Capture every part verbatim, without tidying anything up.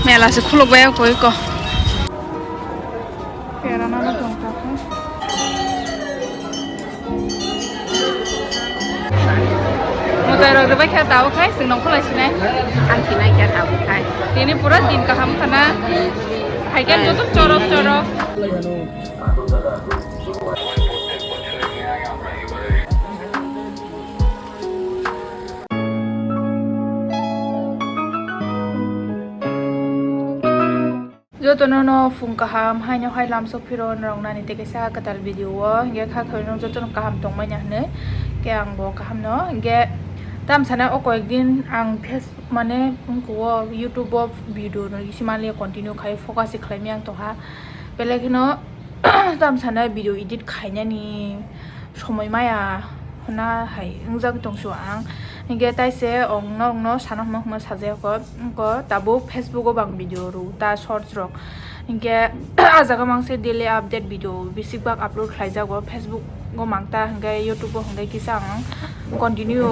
Mela se khuluk bai koi ko. Pera na na tong ta khe. Mutai rok bai khe tao khai sing nong khulai sinai. Ang sinai khe tao khai. Tini pura din kaham khana. Hai khe joto chorok chorok. Jotono no phung kaham, haino hai lamsok phiro norok nani tei kaisa kwtal video o, hingke kha khoi no jotono kaham tongmani hinwi, ke ang bo kaham no, hingke tam sana o koyek din ang face mane wngkha o YouTube o video no isi manliya continue khai focus se khlai miyang tongha, belai kheno tam sana video edit khainani somoi maya hwnna hai wngjak tongsu ang. Hingke taise ong norokno sana hwnma hwnma sajaya kho, wngkha tabuk Facebook o bang video rw ta shorts rok. Hingke ah jaga mangse daily update video besik bak upload khlaijago Facebook o mang ta, hingke YouTube o hingke kisa ang continue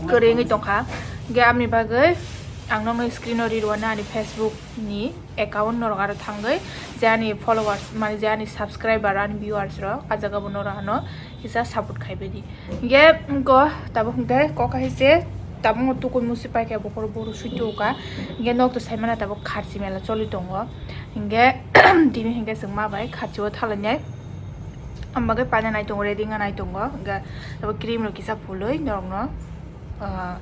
kwrwi wngwi tongkha. Hingke aboni bagwi ang nokno screen o ri rwna ani Facebook ni account norok aro thangwi je ani followers mane je ani subscriber ani viewers rok ah jaga bo norok ano kisa support khai bai di. Hingke wngkha tabuk hingke kok hai se tabuk tukui musi paikha bokhoro bokhoro sui tuka hingke nok to sai mano tabuk kharchi mela choli tongo hingke tini hingke chwng ma bai kharchi o thalainai. Ang bagwi paina nai tongo, ready wngna nai tongo, hingke abo cream rok kisa phulwi norokno, ah,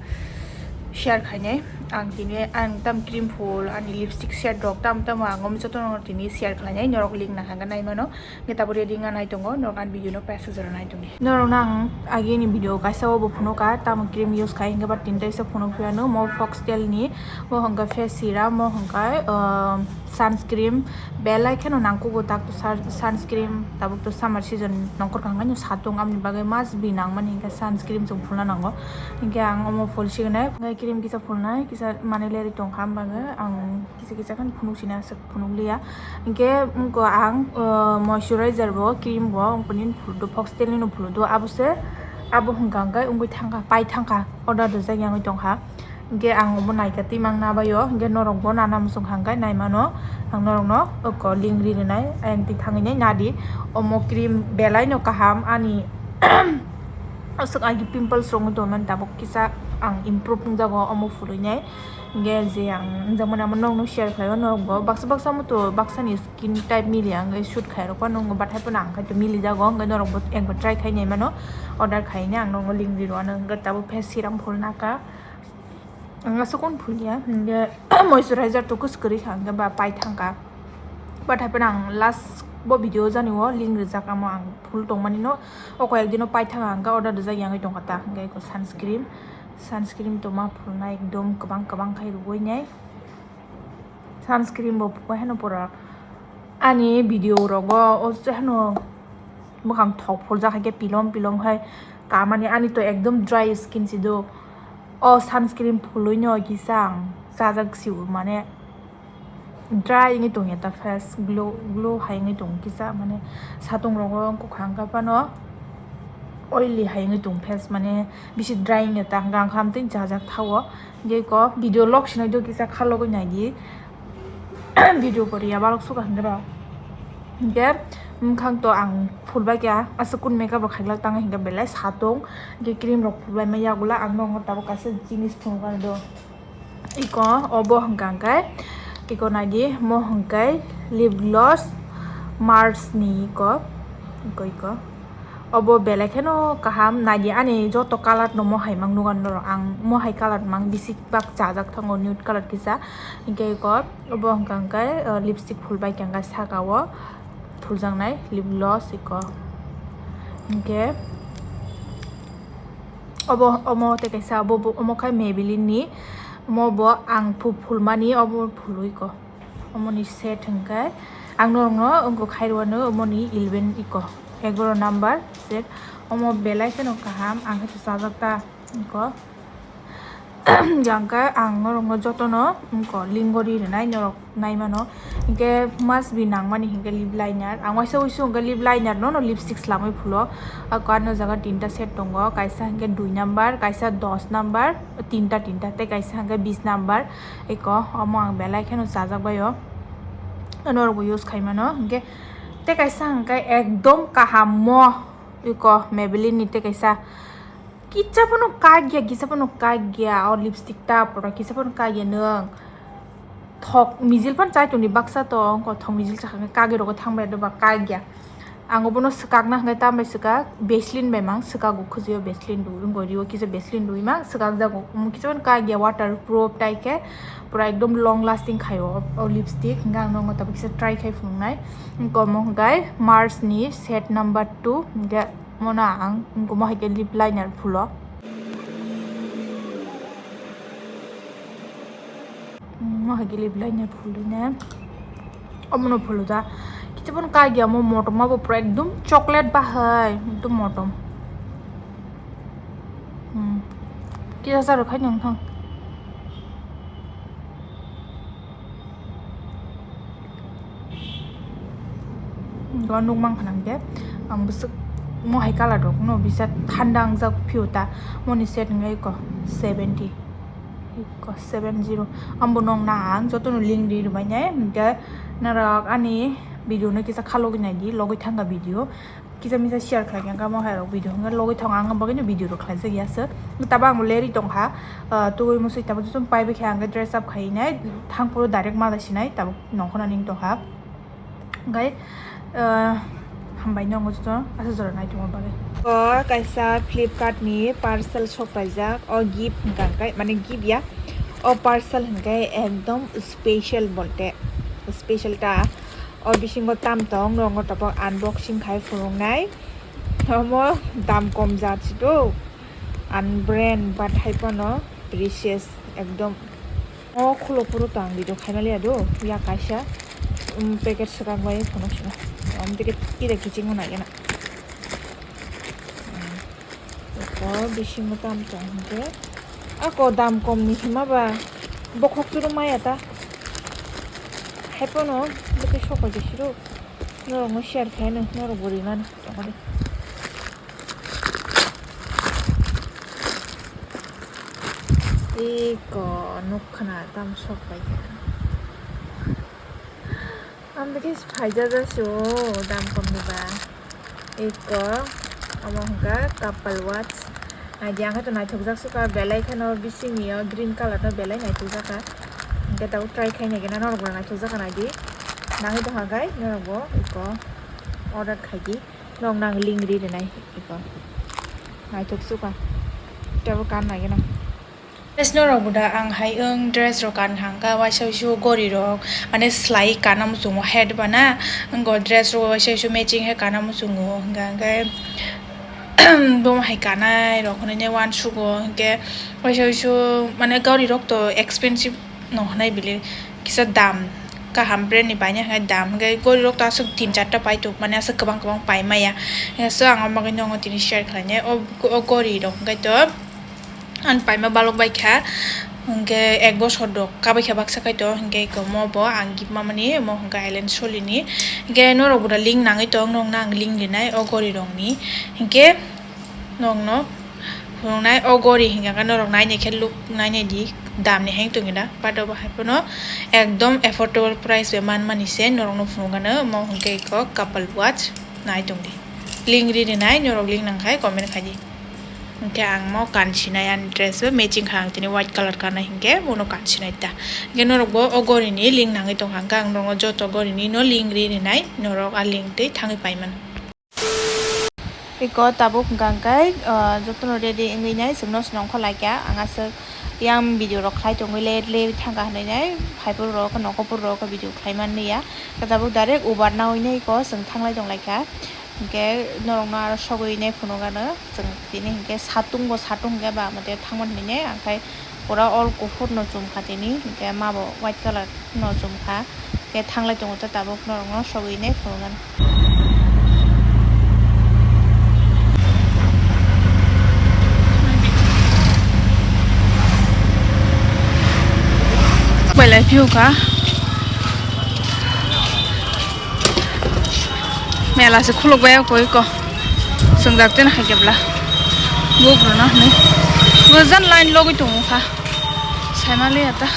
share khainai. Ang tini ang tam cream phul, ani lipstick shade rok tam tamo ang omo jotono tini share khlainai, norok link nahakhe nai mano. Hingke tabuk ready wngna nai tongo, norok ani video no paisa jora nai tongdi. Norokno ang agini video kaisa o bo phunukha, tamo cream use khai hingke ba tinta isa phunuk phiya no, mo Foxtail ni, mo hingke face serum, mo hingke, ah, sunscreen belai kheno nangkukgo tak to sunscreen tabuk to summer season nongkhor kha hingkhe satung aboni bagwi must be nangmani hingkhe sunscreen chwng phulna nango hingkhe ang omo phul signai hingkhe cream kisa phulnai kisa manwi lerwi tongkha am bagwi ang kisa kisa khe phunuk sini aswk phunuk liya hingkhe wngkha ang moisturizer bo cream bo wngkha nini phuldo Foxtail nino phuldo abo se abo hwnkha hwnkhe wngwi thangkha pai thangkha order rijak yangwi tongkha. Hingke ang obo naikha twi mang na bai o, hingke norok bo nana muchung hangkhe nai mano, ang norok no oko link ri rwnai, ayang twi thangwi nai nadi, omo cream belai no kaham ani aswk agi pimples rok wng tongmani tabuk kisa ang improve wng jago omo phulwi nai, hingke je ang wng jakmani amo norok no share khlai o norok bo baksa baksa muto baksa ni skin type mili ang suit khai rok phano wng bathai phano ang khai mili jago, hingke norok bo ekbar try khai nai mano order khai nai ang norok no link ri rw ano, hingke tabuk face serum phulna kha. Ang aswk phulya, hingke moisturizer to kwswk kwrwi kha, hingke ba pai thangkha. Bathai phano ang last bo video jani o link rijak amo ang phul tongmani no, o koyek dino pai thangkha, hingke order rijak yangwi tongkha ta, hingke eko sunscreen, sunscreen to ma phulna ekdom kwbang kwbang khai rwui nai. Sunscreen bo phukha heno pura ani video rogo o se heno bwkhang thok phuljak hai khe pilom pilom hai kamani ani to ekdom dry skin si do o sunscreen phulwi no kisa ang chajak si o mane dry wngwi tongya ta face glow glow hai wngwi tongo kisa mane satung rogo kwkhwrang khe phano oily hai wngwi tong face mane bisi dry wngya ta hwnkhe ang khe amtwi chajak tha o. Hingke eko video log sinai do kisa khalogoi nai di. Video poriya balok suka hingke ba. Hingke bwkhang to ang phulbai kha aswk kun makeup rok khailak tang hingke belai satong. Hingke cream rok phulbai ma yakula ang nokno tabuk kaisa jinis phunukani do. Eko obo hingka hingke eko nai di mo hingke lip gloss Mars ni eko eko eko. Obo belai kheno kaham nai di ani joto colour no mohai mang nukha norok ang mohai colour mang bisi bak chajak thango nude colour kisa hingke eko obo hingka hingke lipstick phulbai kha hingke saka o phuljaknai lip gloss eko hingke obo omo tei kaisa omo khai Maybelline ni omo bo ang phulmani obo phulwi ko. Omoni set hwnkhe ang norokno wngkha khairwano omoni eleven iko egaro number set omo belai kheno kaham ang khe chajak ta iko Hwnkhe ang norokno jotono wngkha link o ri rwnai, norok naimano. Hinkhe must be nangmani hinkhe lip liner. Ang waisa uisu hinkhe lip liner no, no lipstick slamwi phulo. Ako ano jaga tinta set tongo. Kaisa hinkhe dui number, kaisa dos number, tinta, tinta, tei kaisa hinkhe bis number. Eko, omo ang belai kheno chajak baio. Norokbo use khaimano. Hinkhe tei kaisa hinkhe ekdom kaham mo. Eko Maybelline ni tei kaisa. Kisa phano kagya, kisa phano kagya. O lipstick ta pura kisa phano kagya nwng. Thok mijil phan chai tongdi baksa tong, kothok mijil chakha khe kagwi rogo thangbai do ba kagya. Ang obono swkakna hwnkhe tambai swkak, Vaseline bai mang swkago, khujio Vaseline rw, wngkha rio kisa Vaseline rwi mang swkak jago. Omo kisa phano kagya, waterproof tai khe pura ekdom long lasting khaio o, o lipstick. Hwnkhe ang nokno tabuk kisa try khai phunuknai. Wngkha omo hwnkhe Mars ni set number two, hwnkhe omono ang wngkha omo hai khe lip liner phulo. Mo hai khe lip liner phulwi ne. Omono phulu da. Kichibon kagya mo motom abo pura ekdum chocolate bahai. Ekdum motom. Hmm. Kisa sa rwkhai nang thang. Go nuk mang khanang khe. Ang bwswk mo hai colour rok no bisa thanda ang jak phiyo ta. Moni set ngai ko seventy. Iko seven zero. Ambo nong na ang joto no link ri rwmai nai. Hingke norok ani video no kisa kha logwi nai di, logwi thangka video. Kisa misa share khlai khe ang mo hai rok video hingke logwi thang ang bagwi no video rok khlai jak ya se. Tabo ang leri tong kha. Ah, tugui musui tabo joto pai bai khe ang dress up khai nai. Thang phuru direct mala sinai tabo nongkhorna ning tong kha. Hingke, ah, hambai nongo joto asa jora nai tongma bagwi. O kaisa Flipkart ni parcel sok paijak. O gift hingka hingke, mane gift ya. O parcel hingke ekdom special bolte. Special ta. O bisingo tam tong, nongo topok unboxing khai phunuknai. Omo dam kom jat si do. Unbrand, but hai phano precious ekdom. O khulo phuru to ang video khaimaliya do, ya kaisa, um, packet swkang bai phunuk sina. Um, packet kida kiching nai gana. Um, eko bisingo tam tong hingke. Ako dam kom ni hima ba bokhok churu maya ta. Hai phano bwtwi sokol de siru. Norok no share khai no, norok bo rimani. Iko nukha na tam sok pai kha. Ang bikhe phaijak jasu dam kom ni ba. Iko omo hwnkha couple watch. Naidi ang khe to naithok jak sukha belai kheno bisingni o green colour no belai naithok jak kha. Hwnkhe tabuk try khai nai gana norok bo naithok jak kha naidi. Nangwi tongkha gai norok bo iko order khai di. Norok nang link ri rinai iko. Naithok sukha. Tebo kan nai gana. Dress norok bo da ang hai wng dress rok kan hangka waisa waisa gori rok mane slai kana muchungo head bana wngkha dress rok waisa waisa matching hai kana muchungo hingka hingke bomo hai kanai rok hinui ne uansugo hingke waisa waisa mane gori rok to expensive no hinui bili kisa dam. Kaham brand ni baina hai dam hingke gori rok to aswk tin charta pai tok mani aswk kwbang kwbang pai maya. Hingke so ang o bagwi nongo tini share khlainai o, o gori rok hingke to ang paima balok bai kha. Hingke ek bosor rok kabai kha baksa khai to hingke komo bo ang gift ma mani omo hingke Island Soli ni. Hingke norok bo da link nangoi tong nong na ang link rinai o gori rok ni. Hingke Nokno phunuknai o gori hingka khe norok nainai khe look nainai di dam ni heng tongwi da but obo hai phano ekdom affordable price bai man mani se norok no phunukgano omo hwnkhe eko couple watch nai tongdi link ri rinai norok link nangkhai comment khaidi hwnkhe ang mo kansinai ani dress bo matching kha ang tini white colour kanai hwnkhe bono kansinai ta hwnkhe norok bo o gori ni link nangwi tongkha hwnkhe ang norok no joto gori ni no link ri rinai norok a link twi thangwi paimano. Eko tabuk hwnkha hwnkhe, ah, jotono ready wngwi nai, chwngno swnamkha laikha. Ang aswk yang video rok khlai tongwi late late thangkha hwnwi nai, haiphuru rok, nokopor rok video khlai man liya. Khe tabuk direct Uber nawi nai eko chwng thanglai tong laikha. Hwnkhe norokno aro sogwi nai phunukgano chwng tini hwnkhe satung bo satung hwnkhe ba mate thangman hwnwi nai, ang khai pura all kuphur no chumkha tini, hwnkhe mabo white colour no chumkha. Khe thanglai tongo ta tabuk norokno sogwi nai phunukgano. Belai phiyo kha. Mela se khuluk bai koi ko. Swngjak ten hai kebla. Buk rwna hwnwi. Bo jan line logwi tongo kha. Saimali ata.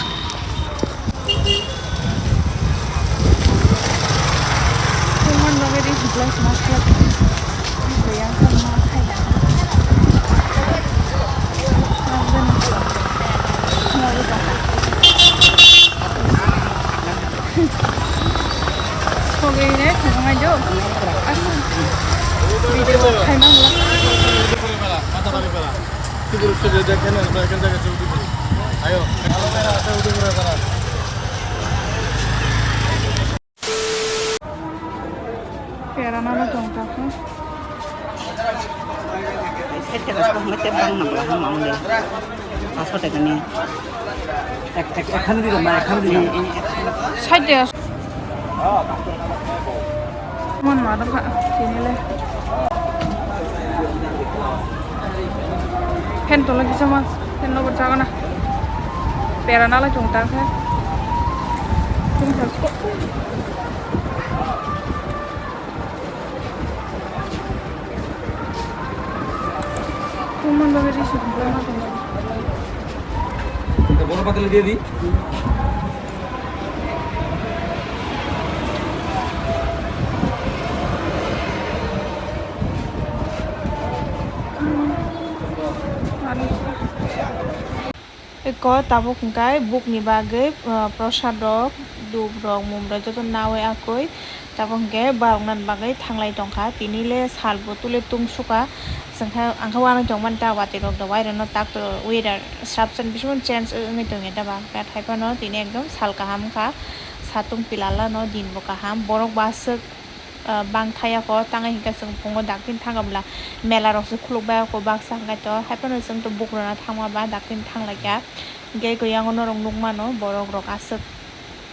Kuman bagwi di supply sma khlai. Yang kan ma khai da. Sogwi ne thangmai do. Asa. Video khai mang la. Pera nana tong ta khe. Sait taka song mete bang na bwla hama wngde. Paso taka ni. Ek, ek, ekhan di rw na, ekhan di rw na. Sait taka. Mon ma dong kha, tini le. Fan tola kisa ma, fan no bo chagana. Pera nala chungta khe. Chungta sko. Kuman bagwi risi kuman ma tong. Boro patele dia di. Eko tabuk hwnkhe bukni bagwi, ah, prosad rok, dhup rok, mum rok joto nawi akwi tabuk hwnkhe baroknani bagwi thanglai tongkha. Tini le sal bo tule tungsukha, chwngkha angkhe uanwi tongmani ta watwi rok da wairano tak to weather srapsan bisingo change wngwi tongya da ba. Hwnkhe haiphano tini ekdom sal kaham wngkha, satung pilalano din bo kaham, borok bo aswk ah, bang thaya kho, tangwi hinkhe chwng phungo dakti thangkha bwla mela rok se khuluk bai kho baksa hinkhe to, haiphano chwng to bukruna thangma ba dakti thanglaikha. Hinkhe eko yango norok nukmano borok rok aswk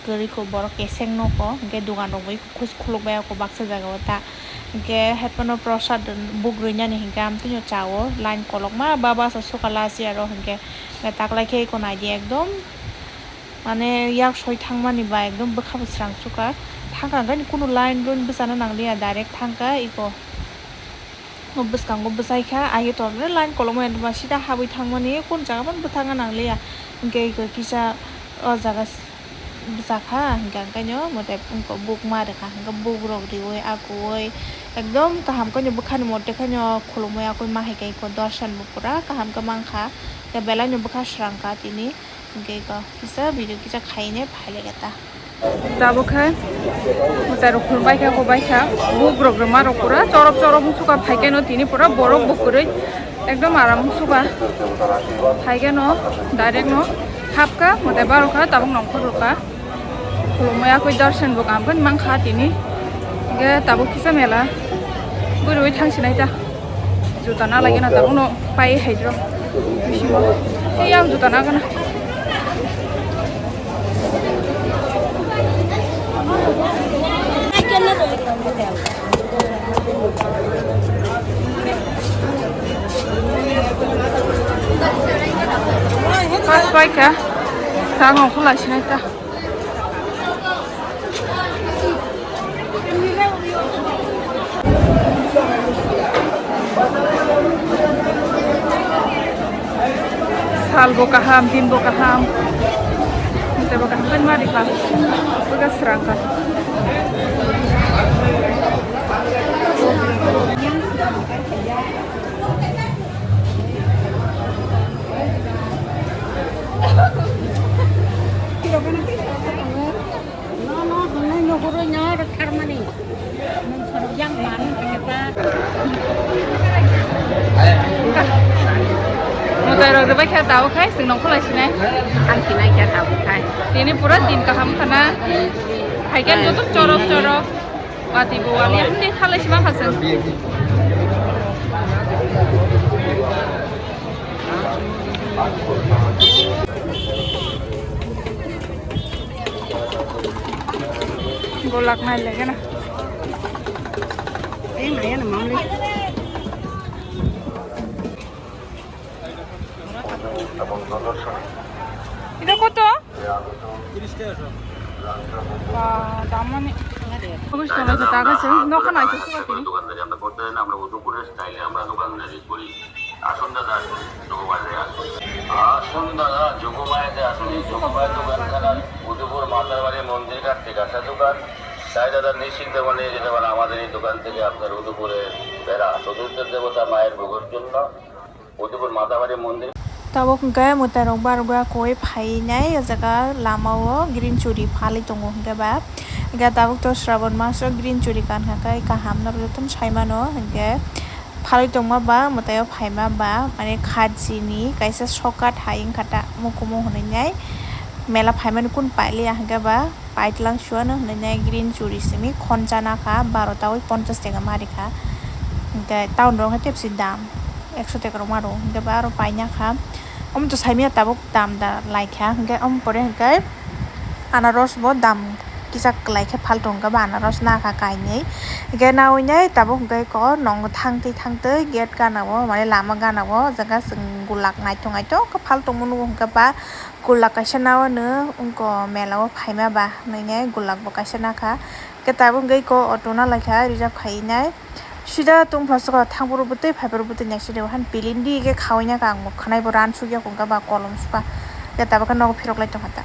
kwrwi kho, borok keseng no kho, hinkhe dogan rok bai khus khuluk bai kho baksa jaga o ta. Hinkhe haiphano prosad bukrwi nani hinkhe amtwino cha o line kolokma ba basa sukala si aro hinkhe taklai khe eko naidi ekdom. Mane yak soi thangmani ba ekdom bwkha bo srang sukha. Thangkha hwnkhe kunu line lun bwchana nangliya, direct thangkha eko. O bwskango bwchaikha, ahi tongo line kolokma ya, sida habwi thangmani kunu jaga phano bwthangna nangliya. Hinkhe eko kisa o jaga bwchakha, hinkhe ang khaino mote bukma rwkha, hinkhe bukrok riwi akuwi ekdom kaham khaino bwkhani mote khaino khulumwi akwi ma hai khe eko darshan bo pura kaham khe mankha. Tei belaino bwkha srangkha tini. Hingke eko kisa video kisa khaine phailekhe ta. Tabuk khe mwtai rok khulumbai khe, hobai kha, buk rok rwma rok pura chorop chorop wngsuka, phaikhe no tini pura borok bo kwrwi ekdom aram wngsuka, phaikhe no direct no hapkha, mwtai barokha, tabuk nongkhor rwkha, khulumwi akwi darshan bo kaham khe mankha tini, hingke tabuk kisa mela bwrwi thangsinai ta. Juta na lagi na tabuk no pai hai dro. Bisingo. Tei ang juta na gana. Pas pai kha. Tang ongkho lai sinai ta. Sal bo kaham, din bo kaham, tei bo kaham, kan mari kha, bo khe srang kha. No, no, hwnwi nuhurwi no rwktharmani. Nwng sorok yang mani hwnkhe ta. Mwtai rok rwbai khe tabuk khai, chwng nongkhor lai sinai. Ang sinai khe tabuk khai. Tini pura din kaham khana. Hai khe joto chorok chorok. Watwi bo wali, hwnwi thalai se mankha chwng. Golak nai lege na. Ei, naya na mamle. এটা কত? তিরিশ টাকা সব। বা, দাম মানে, অবশ্য ভাই, তো টাকা আছে, নখন আইছে, সুরত নি। দোকানদারি আমরা করতে চাই না, আমরা উদয়পুরের স্টাইলে আমরা দোকানদারি করি। আসুন দাদা, আসুন, যোগমায়াতে আসুন। আসুন দাদা, যোগমায়াতে আসুন। এই যোগমায়া দোকানখানা উদয়পুর মাতারবাড়ি মন্দির ঘাট থেকে আসা দোকান। তাই দাদা, নিশ্চিন্তে মনে যেতে পারেন আমাদের এই দোকান থেকে আপনার উদয়পুরে বেড়া চতুর্থ দেবতা মায়ের ভোগের জন্য। Tabuk hwnkhe mwtai rok bar gua koi phainai o jaga lama o green churi phalwi tongo hwnkhe ba, hwnkhe tabuk to Sraban maso green churi kankha khe kaham norok jotono sai mano hwnkhe phalwi tongma ba mwtai o phaima ba mane kharchi ni kaisa sokat hai wngkha ta mukumu hwnwi nai mela phaimani kunu pailiya hwnkhe ba. Paitlang suano hwnwi nai green churi simi khoncha nakha baro tawi ponchas taka ma rikha. Hwnkhe town rok hai tebsi dam ekso taka rok ma rw hwnkhe ba aro paina kha. Omo to saimanya tabuk dam da laikha hwnkhe omo pore hwnkhe anaros bo dam kisa kwlai khe phalto hwnkhe ba anaros nakha kainwi. Hwnkhe nawi nai tabuk hwnkhe ko nongo thangtwi thangtwi gate gana o mane lama gana o jaga chwng gulak naithok naithok khe phaltongma nukgo hwnkhe ba. Gulak kaisa nao no wngko mela o phaima ba hwnwi nai gulak bo kaisa nakha. Khe tabuk wngwi ko auto na laikha reserve khai nai. Sida tungphla saka thangphuru bwtwi phaiphuru bwtwi naisidi o han pilindi khe khaui naka ang bo khwnai bo ran sukya kungka ba kolom suka. Khe tabuk khe nogo phirok lai tongkha ta.